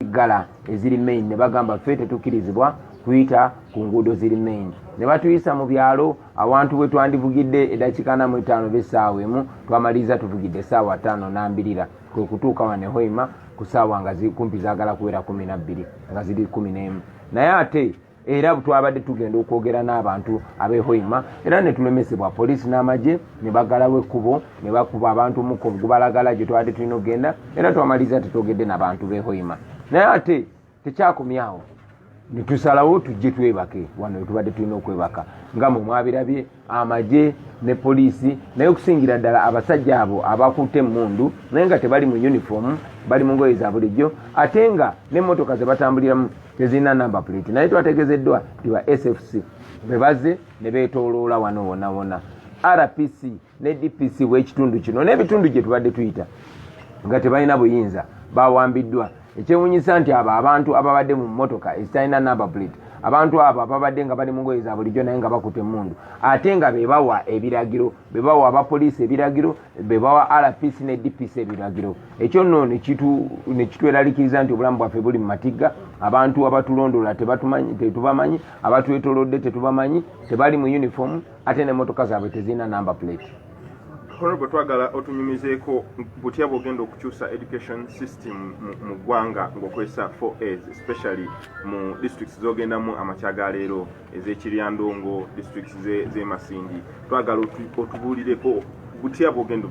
baziggala eziri main, ne bagamba ffe tetukkirizibwa kuyita ku nguudo ziri main, ne batuyisa mu byalo awantu bwe twandivugidde eddakiika 45 b'essaawa 1, twamaliriza tuvugidde essaawa 5 nambirira, kwe kutuuka wano e Hoima ku ssaawa nga kumpi zaagala kuwera 12, nga ziri 11. Naye ate era twabadde tugenda okwogera n'abantu ab'e Hoima, era ne tulemesebwa poliisi n'amagye, ne baggalawo ekkubo, ne bakuba abantu omukka ogubalagala gye twabadde tulina okugenda. Era twamaliriza tetwogedde n'abantu b'e Hoima. Naye ate tekyakomyawo, ne tusalawo tujje twebake wano wetubadde tulina okwebaka. Nga mwe mwabirabye, amagye ne poliisi, naye okusingira ddala abasajja abo abakutte emmundu, naye nga tebali mu uniform, bali mu ngoye za bulijjo, ate nga n'emmotoka ze batambuliramu tezirina number plate, naye twategezeddwa nti ba SFC be bazze ne beetooloola wano wonna wonna. RPC ne DPC w'ekitundu kino n'ebitundu gye tubadde tuyita nga tebalina buyinza bawambiddwa. Ekyewunyisa nti abo abantu ababadde mu mmotoka ezitalina number plate, abantu abo ababadde nga bali mu ngoye za bulijjo naye nga bakutte emmundu, ate nga bebawa ebiragiro, bebawa abapoliisi ebiragiro, bebawa RPC ne DPC ebiragiro. Ekyo nno nekitweralikiriza nti obulamu bwaffe buli mu matigga. Abantu abatulondoola tetubamanyi, abatwetolodde tetubamanyi, tebali mu uniform, ate n'emmotoka zaabwe tezirina number plate. Honorable, twagala otunyumizeeko butya bw'ogenda okukyusa education system mu ggwanga ng'okozesa 4As, especially mu districts z'ogendamu amakya ga leero, ez'ekiryandongo, districts z'e Masindi. Twagala otubuulireko butya bw'ogenda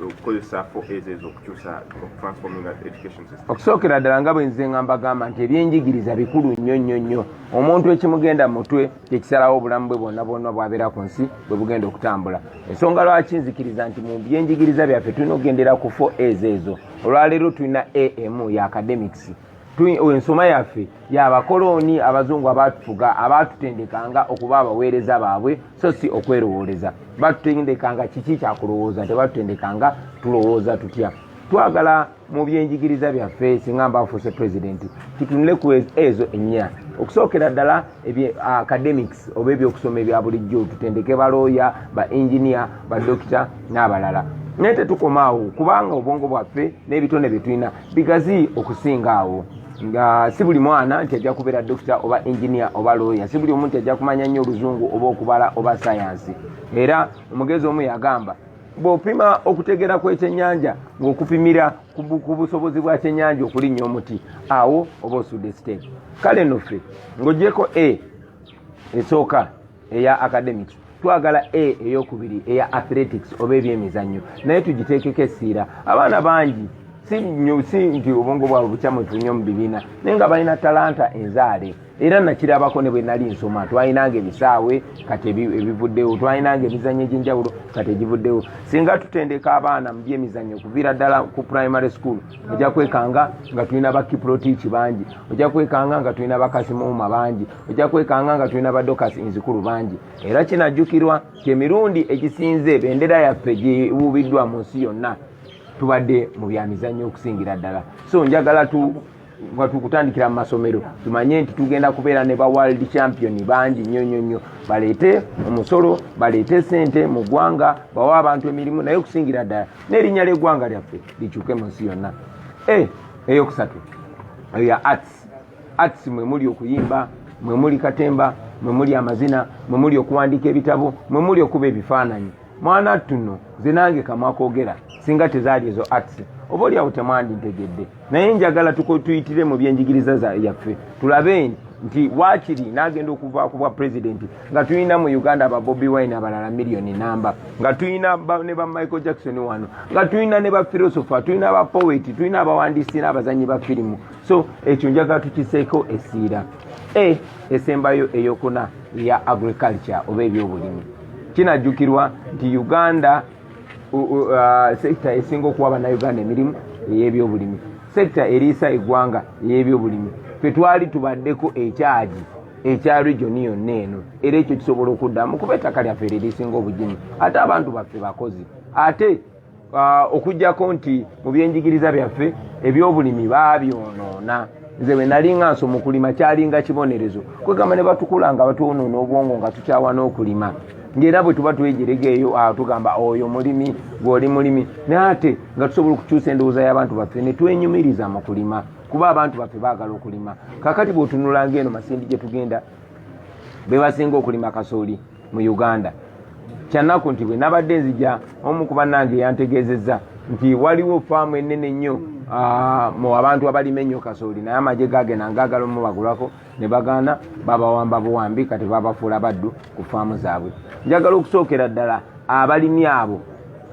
okukozesa 4As ezo okukyusa, okutransforminga education system. Okusookera ddala, nga bwe nze nga mbagamba nti ebyenjigiriza bikulu nnyo nnyo nnyo. Omuntu ekimugenda mu mutwe kyekisalawo obulamu bwe bwonna bwonna bwabeera ku nsi bwe bugenda okutambula. Ensonga lwaki nzikiriza nti mu byenjigiriza byaffe tulina okugendera ku 4As ezo, olwaleero tulina am ya academics. Ensoma yaffe yabakoloni abazungu abatufuga, abatutendekanga okuba abaweereza baabwe so si okwerowooleza. Batutendekanga kiki kyakulowooza, tebatutendekanga tulowooza tutya. Twagala mu byenjigiriza byaffe, singa mba nfuuse pulezidenti, tutunule ku ezo ennya. Okusookera ddala academics oba ebyokusoma ebya bulijjo, tutendeke balooya, ba engineer, badokita n'abalala. Naye tetukoma awo, kubanga obwongo bwaffe n'ebitone bye tulina bigazi okusinga awo. Nga si buli mwana nti ajja kubeera dokita oba engineer oba looya, si buli omu nti ajja kumanya nnyo oluzungu oba okubala oba sayansi. Era omugezi omu yagamba, bw'opima okutegeera kw'ekyennyanja ng'okupimira ku busobozi bwa kyennyanja okulinnya omuti, awo oba osudde step. Kale nno ffe ng'oggyeko A esooka eya academics, twagala A eyokubiri eya athletics oba ebyemizannyo, naye tugiteekeko essiira. Abaana bangi si nnyo, si nti obwongo bwabwe bukyamufu nnyo mu bibiina, naye nga balina talanta enzaale. Era nakirabako ne bwe nali nsoma, twalinanga ebisaawe, kati ebivuddewo, twalinanga emizannyo egy'enjawulo, kati egivuddewo. Singa tutendeka abaana mu byemizannyo kuviira ddala ku primary school, ojja kwekanga nga tulina ba Kiprotich bangi, ojja kwekanga nga tulina ba Kassim Ouma bangi, ojja kwekanga nga tulina ba Dorcas Inzikuru bangi. Era kinajjukirwa nti emirundi egisinze bendera yaffe giwubiddwa mu nsi yonna tubadde mu byamizannyo okusingira ddala. So njagala tu nga tukutandikira mu masomero, tumanye nti tugenda kubeera ne ba world champion bangi nnyo nnyo nnyo, baleete omusolo, baleete sente mu ggwanga, bawe abantu emirimu, naye okusingira ddala n'erinnya ly'eggwanga lyaffe likyuke mu nsi yonna. Eyokusatu eyo ya arts. Arts mwe muli okuyimba, mwe muli katemba, mwe muli amazina, mwe muli okuwandiika ebitabo, mwe muli okuba ebifaananyi. Mwana tuno nze nange kamwa koogera, singa tezaali ezo arts oba oliawo temwandintegedde. Naye njagala tuyitire mu byenjigiriza yaffe, tulabe nti waakiri n'agenda okuva ku bwa pulezidenti nga tulina mu Uganda aba Bobi Wine abalala miliyoni namba, nga tulina ne ba Michael Jackson wano, nga tulina ne ba philosopher, tulina ba poet, tulina abawandiisi n'abazanyi ba firimu. So ekyo njagala tukiseeko essiira. Esembayo eyokuna ya agriculture oba ebyobulimi. Kinajjukirwa nti Uganda sector esinga okuwa bannayuganda emirimu ey'ebyobulimi, sector eriisa eggwanga ey'ebyobulimi. Ffe twali tubaddeko ekyagi ekya region yonna eno, era ekyo kisobola okuddamu kuba ettaka lyaffe eryo erisinga obugimu, ate abantu baffe bakozi. Ate okugjako nti mu byenjigiriza byaffe ebyobulimi baabyonoona. Nze bwe nali nga nsoma, okulima kyalinga kibonerezo, kwegamba ne batukula nga batwonoona obwongo nga tukyawa n'okulima. Ng'era bwe tuba twejerega eyo tugamba oyo mulimi, gw'oli mulimi, naye ate nga tusobola okukyusa endowooza y'abantu baffe ne twenyumiriza mu kulima, kuba abantu baffe baagala okulima. Kakati bw'otunula ng'eno Masindi gye tugenda, be basinga okulima kasooli mu Uganda. Kyannaku nti bwe nabadde nzija, omu ku bannange yantegeezezza nti waliwo faamu ennene ennyo mu abantu abalima ennyo kasooli, naye amagye gagenda ngaagala omubagulako ne bagaana, babawamba buwambi, kati babafuula baddu ku faamu zaabwe. Njagala okusookera ddala abalimi abo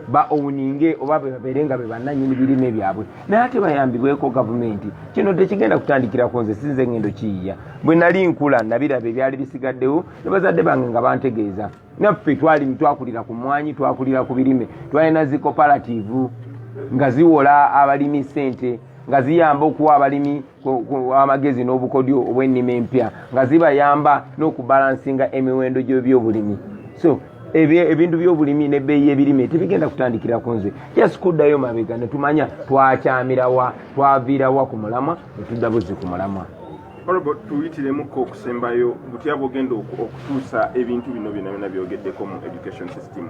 ba owninge oba babeere nga be bannannyini birime byabwe, naye ate bayambibweko gavumenti. Kino tekigenda kutandikirako nze, sinze ngendo kiyiya. Bwe nali nkula nabiraba ebyali bisigaddewo ne bazadde bange nga bantegeeza. Naffe twali twakulira ku mwanyi, twakulira ku birime, twalina zi cooperative nga ziwola abalimi ssente, nga ziyamba okuwa abalimi amagezi n'obukodyo obw'ennima empya, nga zibayamba n'okubalansinga emiwendo gy'ebyobulimi. So ebintu by'obulimi n'ebbeeyi y'ebirime tebigenda kutandikira ku nze, just kuddayo mabega ne tumanya twakyamirawa, twaviirawa ku mulamwa, ne tudda buzzi ku mulamwa. Honorable, tuyitiremuko okusembayo, butya bwogenda okutuusa ebintu bino byonna byonna byogeddeko mu education system,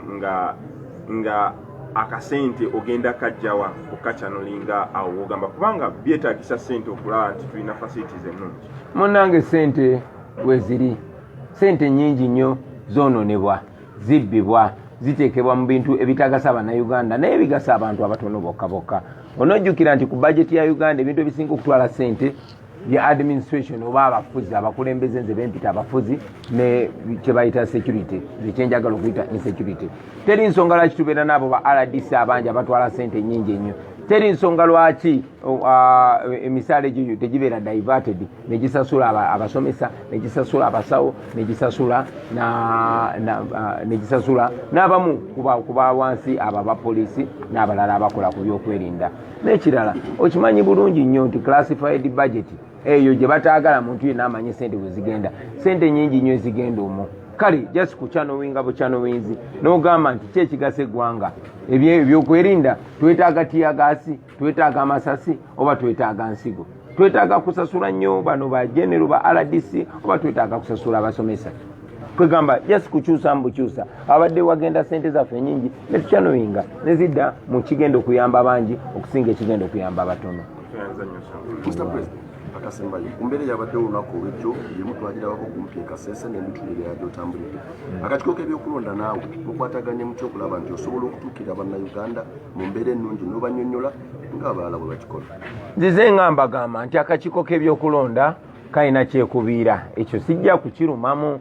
nga akasente ogenda kajjawa okachannelinga awo wogamba, kubanga byetaagisa sente okulaba nti tulina facilities ennungi? Munnange, sente weziri, sente nyingi nnyo zoononebwa, zibbibwa, ziteekebwa mu bintu ebitagasa Bannayuganda naye bigasa abantu abatono bokka bokka. Onojjukira nti ku bajeti ya Uganda ebintu ebisinga okutwala sente ya administration oba abafuzi, abakulembeze, nze bempita abafuzi, ne kyebayita security, nze kyenjagala okuyita insecurity. Teri nsonga lwaki tubeera n'abo ba RDC abangi abatwala sente nyingi ennyo. Teri nsonga lwaki emisaala egyo tegibeera diverted negisasula abasomesa, negisasula abasawo, negisasula n'abamu kuba wansi abo abapoliisi n'abalala abakola ku byokwerinda. N'ekirala, okimanyi bulungi nnyo nti classified budget eyo gye bataagala muntu yenna amanye sente bwe zigenda, sente nyingi nnyo ezigenda omwo. Kale just kuchannelinga buchannelings n'ogamba nti ki ekigasa eggwanga? Ebyokwerinda, twetaaga teargas, twetaaga amasasi, oba twetaaga nsigo? Twetaaga kusasula nnyo bano ba general ba RDC, oba twetaaga kusasula abasomesa? Kwegamba just kukyusa mubukyusa abadde wagenda sente zaffe nyingi netuchannelinga nezidda mu kigenda okuyamba bangi okusinga ekigenda okuyamba abatono. Mr President, akasembayo, ku mbeera eyabaddewo olunaku olwejjo, yemu twagirabako kumpi ekasese n'emitundu ebirala gy'otambulidde, akakiiko k'ebyokulonda naawe mukwataganye mutya okulaba nti osobola okutuukirira Bannayuganda mu mbeera ennungi n'obannyonnyola ng'abalala bwe bakikola? Nzize nga mbagamba nti akakiiko k'ebyokulonda kalina kyekubiira, ekyo sijja kukirumamu.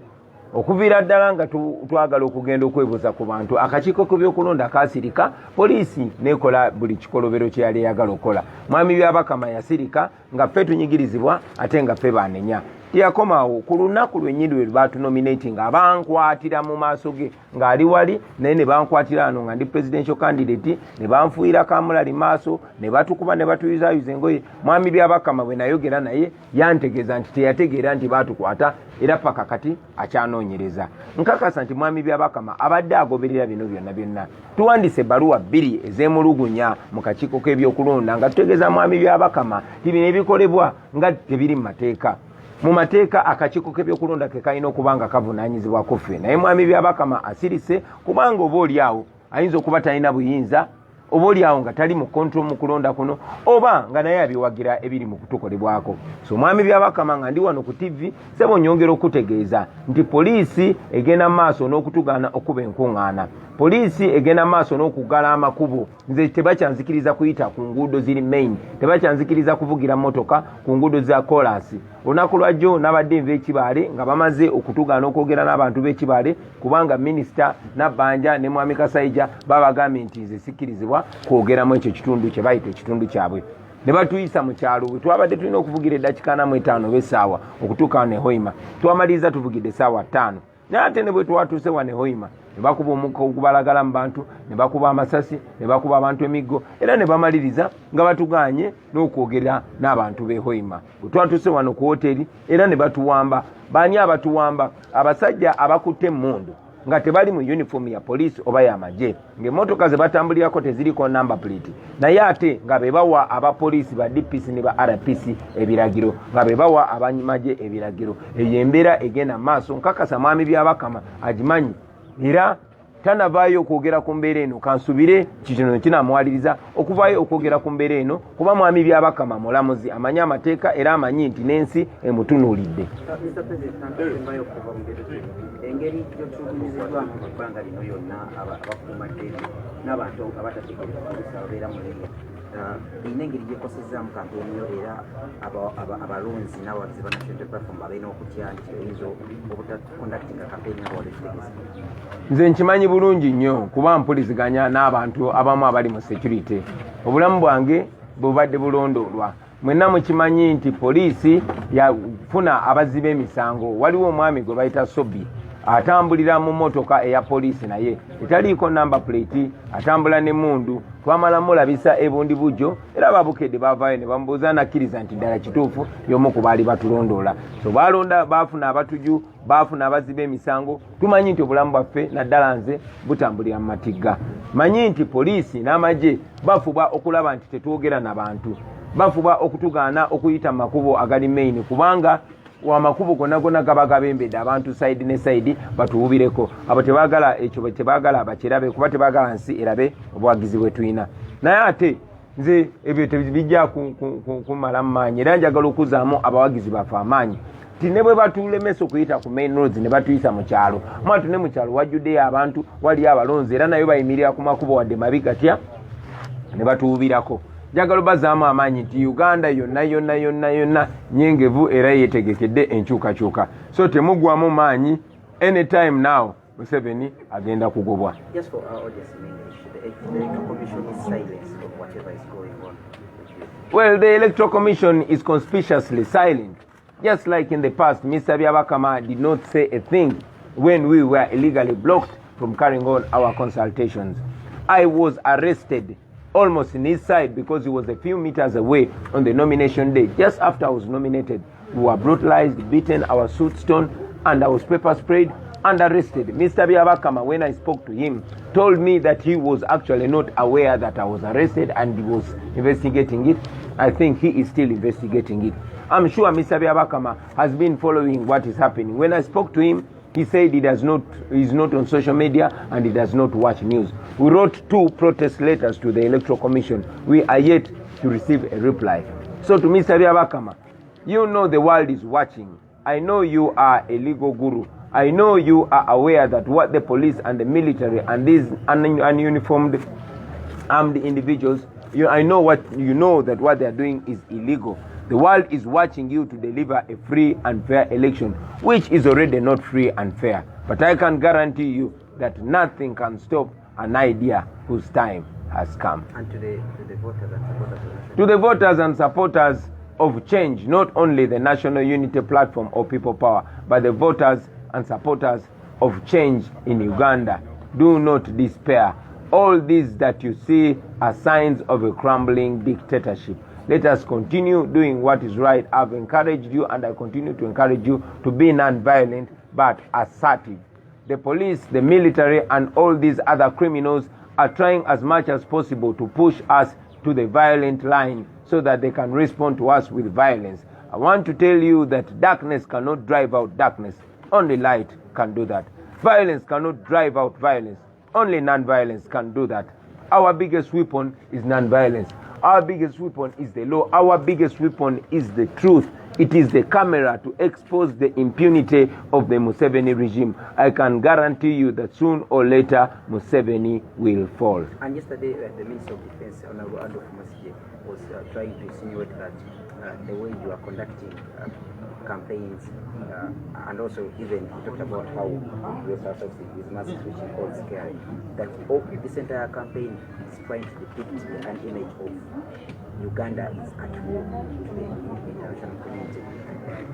Okuviira ddala nga twagala okugenda okwebuuza ku bantu, akakiiko k'ebyokulonda kasirika, poliisi nekola buli kikolobero kye yali eyagala okukola. Mwami Byabakama yasirika nga ffe tunyigirizibwa ate nga ffe banenya. Teyakomaawo, ku lunaku lwennyini lwe batunominatinga abankwatira mu maaso ge ng'ali wali, naye ne bankwatira ano nga ndi presidential candidate, ne banfuuyira kamulali maaso, ne batukuba, ne batuyuzayuza engoye. Mwami Byabakama bwe nayogera naye yantegeeza nti teyategeera nti baatukwata, era paka kati akyanoonyereza. Nkakasa nti mwami Byabakama abadde agoberera bino byonna byonna. Tuwandiise ebbaluwa bbiri ez'emulugunya mu kakiiko k'ebyokulonda nga tutegeeza mwami Byabakama nti bino ebikolebwa nga tebiri mu mateeka. Mu mateeka akakiiko k'ebyokulonda ke kalina okuba nga kavunaanyizibwako ffe, naye mwami Byabakama asirise, kubanga oba oli awo ayinza okuba talina buyinza, oba oli awo nga tali mu control mu kulonda kuno, oba nga naye abiwagira ebiri mu kutukolebwako. So mwami Byabakama, nga ndi wano ku TV, sebo, nyongera okutegeeza nti poliisi egenda maaso n'okutugaana okuba enkuŋŋaana, poliisi egenda maaso n'okuggala amakubo. Nze tebakyanzikiriza kuyita ku nguudo ziri main, tebakyanzikiriza kuvugira motoka ku nguudo za kolansi. Olunaku lwajjo nabadde nva Ekibaale nga bamaze okutugaana okwogera n'abantu b'Ekibaale, kubanga minisita Nabbanja ne mwami Kasaija babagambye nti nze sikkirizibwa kwogeramu ekyo kitundu kye bayita ekitundu kyabwe, ne batuyisa mu kyalo bwe twabadde tulina okuvugira eddakiika 45 oba essaawa okutuuka ne Hoima. Twamaliriza tuvugidde essaawa 5, naye ate ne bwe twatuuse wano e Hoima ne bakuba omukka ogubalagala mu bantu, ne bakuba amasasi, ne bakuba abantu emiggo, era ne bamaliriza nga batuganye n'okwogera n'abantu b'e Hoima. Bwe twatuuse wano ku woteri era ne batuwamba. Baani abatuwamba? Abasajja abakutte emmundu nga tebali mu uniform ya poliisi oba y'amagye, ng'emmotoka ze batambulirako teziriko number plate, naye ate nga be bawa abapoliisi ba DPC ne ba RPC ebiragiro, nga be bawa abamagye ebiragiro. Eyo embeera egenda maaso. Nkakasa mwami Byabakama agimanyi. Era tanavaayo okwogera ku mbeera eno. Kansubire kino kinamuwaliriza okuvaayo okwogera ku mbeera eno, kuba mwami Byabakama mulamuzi, amanyi amateeka era amanyi nti n'ensi emutunuulidde. Mr. President, nsembayo okuva mu ngeri kino, engeri gyotulugunyiziddwamu mu bbanga lino yonna, abakuumaddembe n'abantu abatategeera poliisi ababeera mu area, erina engeri gyekosezaamu kampeyini yo, era abalonzi n'abawagizi ba National Unity Platform babeera okutya nti oyinza obutaconductinga kampeyini nga wali okitegese? Nze nkimanyi bulungi nnyo, kuba mpuliziganya n'abantu abamu abali mu security. Obulamu bwange bubadde bulondoolwa. Mwenna mukimanyi nti poliisi yafuna abazzi b'emisango. Waliwo omwami gwe bayita Sobi, atambulira mu motoka eya poliisi naye etaliiko number plate, atambula n'emmundu. Twamala mulabisa ebundi bujjo, era babukedde bavaayo ne bamubuuza, nakkiriza nti ddala kituufu y'omu ku baali batulondoola. So balonda, baafuna abatuju, baafuna abazzi b'emisango. Tumanyi nti obulamu bwaffe, naddala nze, butambulira mu matigga. Manyi nti poliisi n'amagye bafuba okulaba nti tetwogera na bantu, bafuba okutugaana okuyita mu makubo agali main, kubanga amakubo gonna gonna gaba gabembedde abantu side ne side, batuwubireko. Abo tebaagala ekyo, tebaagala bakirabe, kuba tebaagala nsi erabe obuwagizi bwe tulina. Naye ate nze ebyo tebijja kumalamu maanyi, era njagala okuzaamu abawagizi baffe amaanyi ti ne bwe batulemesa okuyita ku main roads ne batuyisa mu kyalo, mwatu ne mu kyalo wajjuddeyo abantu, waliyo abalonzi, era nayo bayimirira ku makubo wadde mabi gatya ne batuwubirako. Njagala obazaamu amaanyi nti Uganda yonna yonna yonna yonna nyengevu era yeetegekedde enkyukakyuka, so temugwamu maanyi. Anytime now Museveni agenda kugobwa. Just for our audience in English, the Electoral Commission is silent on whatever is going on with you. Well, the Electoral Commission is conspicuously silent. Just like in the past, Mr. Byabakama did not say a thing when we were illegally blocked from carrying on our consultations. I was arrested almost in his side because he was a few meters away on the nomination day. Just after I was nominated, we were brutalized, beaten, our suits torn, and I was pepper sprayed and arrested. Mr. Byabakama, when I spoke to him, told me that he was actually not aware that I was arrested and he was investigating it. I think he is still investigating it. I'm sure Mr. Byabakama has been following what is happening. When I spoke to him, he said he does not, he's not on social media and he does not watch news. We wrote two protest letters to the Electoral Commission. We are yet to receive a reply. So to Mr. Byabakama, you know the world is watching. I know you are a legal guru. I know you are aware that what the police and the military and these ununiformed armed individuals, I know what you know, that what they are doing is illegal. The world is watching you to deliver a free and fair election, which is already not free and fair. But I can guarantee you that nothing can stop an idea whose time has come. And to the voters and supporters of the National To the voters and supporters of change, not only the National Unity Platform or People Power, but the voters and supporters of change in Uganda, do not despair. All these that you see are signs of a crumbling dictatorship. Let us continue doing what is right. I've encouraged you and I continue to encourage you to be non-violent but assertive. The police, the military, and all these other criminals are trying as much as possible to push us to the violent line so that they can respond to us with violence. I want to tell you that darkness cannot drive out darkness. Only light can do that. Violence cannot drive out violence. Only non-violence can do that. Our biggest weapon is non-violence. Our biggest weapon is the law. Our biggest weapon is the truth. It is the camera to expose the impunity of the Museveni regime. I can guarantee you that soon or later, Museveni will fall. And yesterday, the Minister of Defense, Honorable Adolf Mwesige, was trying to insinuate that the way you are conducting campaigns, and also even he talked about how we dress ourselves in these masks, which he called scary, that all, this entire campaign is trying to depict an image of Uganda is at war to the international community.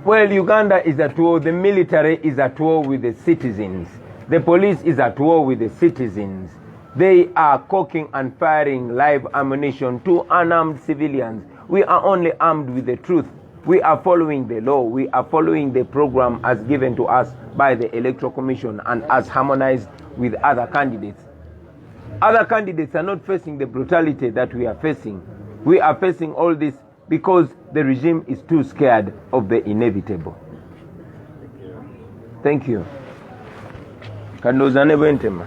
Well, Uganda is at war. The military is at war with the citizens. The police is at war with the citizens. They are cocking and firing live ammunition to unarmed civilians. We are only armed with the truth. We are following the law. We are following the program as given to us by the Electoral Commission and as harmonized with other candidates. Other candidates are not facing the brutality that we are facing. We are facing all this because the regime is too scared of the inevitable. Thank you. Kandowooza ne bwentema.